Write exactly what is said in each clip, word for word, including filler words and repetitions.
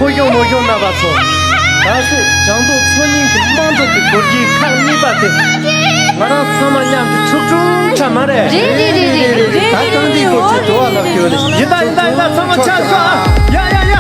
བོད་གཞུང་མོ་གཞུང་རྣམ་པ་ཚོ། ད་སོ་བྱང་དུ་ཚོ་གཉིས་ཀྱི་དམངས་གཙོ་གི་སྒོར་གཞས་ཁག་གཉིས་པ་དེ། ང་རང་ཚང་མ་མཉམ་དུ་ཕྱུག་ཕྲུག་ཁྲ་མ་རེད། རེད་རེད་རེད་རེད་རེད། ད་རྐང་འདིའི་སྐོར་གྱི་དྲི་བ་ལབ་ཀྱི་ཡོད་རེད། ཡིན་ད་ཡིན་ད་ཡིན་ད། ཚང་མ་ཆ་ཤོག་ཨ། ཡ་ཡ་ཡ་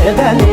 ཤོག།